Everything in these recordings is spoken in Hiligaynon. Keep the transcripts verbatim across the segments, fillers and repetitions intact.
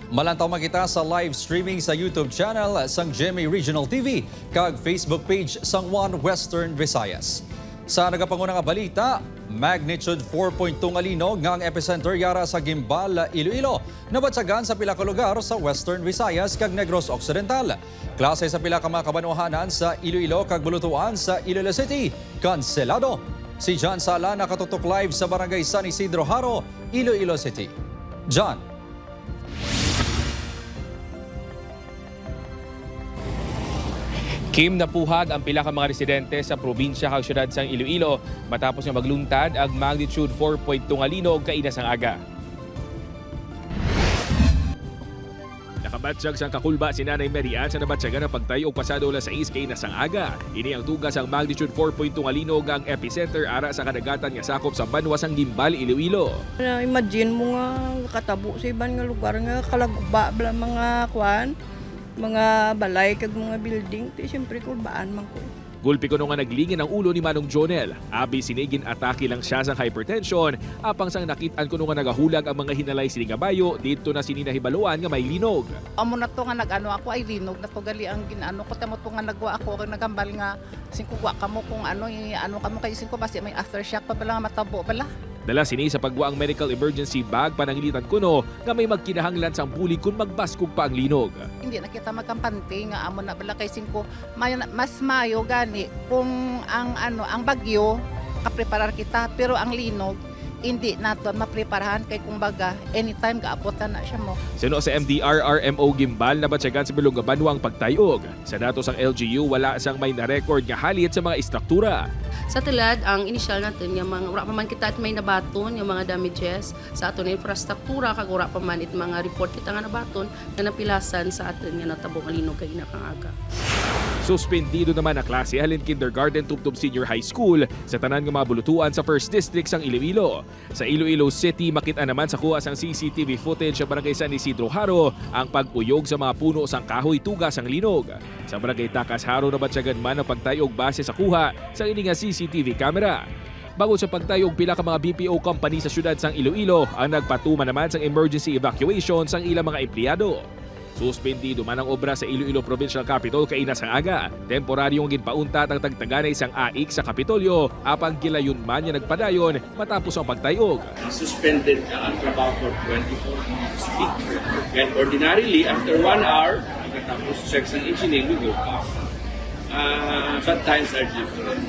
Malantaw man kita sa live streaming sa YouTube channel sang G M A Regional T V kag Facebook page sang One Western Visayas. Sa nagapanguna nga balita, magnitude four point two nga linog nga ang epicenter yara sa Guimbal, Iloilo, nabatyagan sa pila ka lugar sa Western Visayas kag Negros Occidental. Klase sa pila ka mga kabanwahanan sa Iloilo kag Bulutuan sa Iloilo City, kanselado. Si John Sala nakatutok live sa Barangay San Isidro Jaro, Iloilo City. John. Kim, napuhag ang pila ka mga residente sa probinsya kag siyudad sang Iloilo matapos nga magluntad ang magnitude four point two nga linog kaina sang aga. Nakabatyag sang kakulba si Nanay Mary Ann sa nabatyagan nga pagtay-og pasado alas sais kaina sang aga. Ini ang tuga sang magnitude four point two nga linog nga ang epicenter ara sa kadagatan nga sakop sa banwa sang Guimbal, Iloilo. Na-imagine mo nga katabo sa iban nga lugar nga kalagba bala mga kuan, mga balay kag mga building, ti siyempre kulbaan man ko. Gulpi kuno nga naglingin ang ulo ni Manong Jonel. Abi sini, gin-atake lang siya sang hypertension, apang sang nakit-an kuno nga nagahulag ang mga hinalay sini nga bayo, didto na sini nahibaluan nga may linog. Amo na to nga nag-ano ako, ay linog na to gali ang gin-ano ko, tamo to nga nagwa ako, ang nagambal nga, singko gwa kamo kung ano, i-ano kamo kay singko basi may aftershock pa bala nga matabo bala. Dala sini sa pagwa ang medical emergency bag, pananglitan kuno nga may magkinahanglan sang bulig kon magbaskog pa ang linog. Hindi na kita magkampante nga amo na bala kay singko may, mas mayo gani kung ang ano, ang bagyo kapreparar kita, pero ang linog hindi naton mapreparahan kay kumbaga anytime gaabutan na siya mo. Suno sa M D R R M O Guimbal, nabatyagan sa bilog nga banwa ang pagtay-og. Sa datos sang L G U, wala sang may na-record nga halit sa mga istruktura. Sa tulad, ang inisyal naton nga mga, wala pa man kita at may nabaton nga mga damages sa aton nga infrastruktura, kag wala pa man it mga report kita nga nabaton nga napilasan sa aton nga natabo nga linog kaina kang aga. Suspendido naman ang klase halin kindergarten tubtob senior high school sa tanan nga mga bulutuan sa First District sang Iloilo. Sa Iloilo City, makit-an naman sa kuha sang C C T V footage sa Barangay San Isidro Jaro ang pag-uyog sa mga puno sang kahoy tuga sang linog. Sa Barangay Tacas Jaro, nabatyagan man ang pagtay-og base sa kuha sang ini nga C C T V camera. Bangod sa pagtay-og, pila ka mga B P O company sa siyudad sang Iloilo ang nagpatuman naman sang emergency evacuation sang ilang mga empleyado. Suspendido man ang obra sa Iloilo Provincial Capitol kaina sang aga. Temporaryo nga ginpauntat ang tagtaganay sang aik sa Kapitolyo, apang gilayon man nga nagpadayon matapos ang pagtay-og. Suspended ang trabaho for twenty-four hours. And ordinarily, after one hour, pagkatapos check sa engineer, we go back. Ah, but times are different.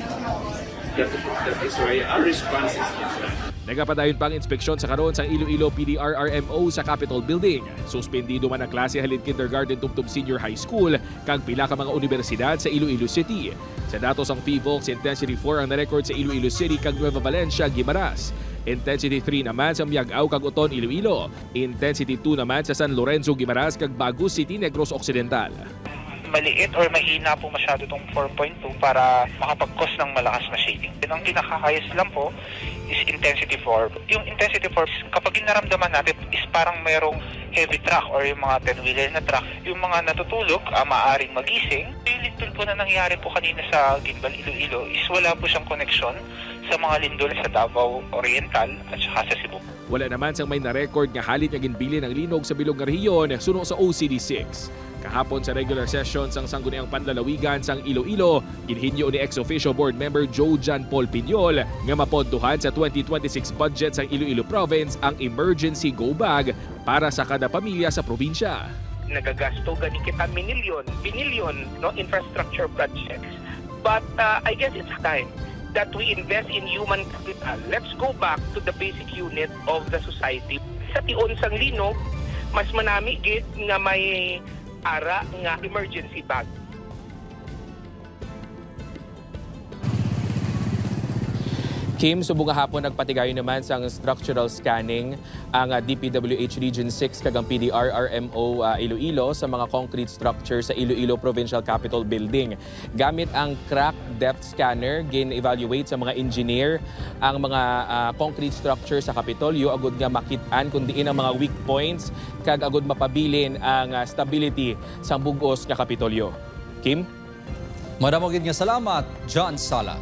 That, that is why our response is different. Nagapadayon pa ang inspeksyon sa karon sang Iloilo P D R R M O sa Capitol Building. Suspendido man ang klase halin kindergarten tubtob senior high school kag pila ka mga unibersidad sa Iloilo City. Sa datos sang PHIVOLCS, intensity four ang na-record sa Iloilo City kag Nueva Valencia, Guimaras. Intensity three naman sa Miag-ao kag Oton, Iloilo. Intensity two naman sa San Lorenzo, Guimaras kag Bago City, Negros Occidental. Maliit or mahina po masyado tong four point two para makapag-cause ng malakas na shaking. Ang pinaka-highest lang po is intensity four. Yung intensity four, kapag naramdaman natin, is parang merong heavy truck or yung mga ten-wheeler na truck. Yung mga natutulog, ah, maaaring magising. Yung lindol po na nangyari po kanina sa Guimbal, Iloilo is wala po siyang koneksyon sa mga lindol sa Davao Oriental at saka sa Cebu. Wala naman sang may na-record nga halit nga ginbilin ang linog sa bilog nga rehiyon suno sa O C D six. Kahapon sa regular session sang Sangguniang Panlalawigan sang Iloilo, ginhinyo ni ex officio board member Joe John Paul Piñol nga mapondohan sa twenty twenty-six budget sang Iloilo Province ang emergency go bag para sa kada pamilya sa probinsya. Nagagasto gani kita minilyon, binilyon, no, infrastructure projects. But, uh, I guess it's time that we invest in human capital. Let's go back to the basic unit of the society. Sa tion sang linog, mas manami gid nga may ara nga emergency bag. Kim, subong nga hapon nagpatigayon naman sang structural scanning ang, ah, D P W H Region six kag ang P D R R M O, ah, Iloilo sa mga concrete structure sa Iloilo Provincial Capitol Building. Gamit ang crack depth scanner, gin-evaluate sa mga engineer ang mga, ah, concrete structure sa Kapitolyo agud nga makit-an kon diin ang mga weak points kag agud mapabilin ang, ah, stability sang bug-os nga Kapitolyo. Kim? Madamo gid nga salamat, John Sala.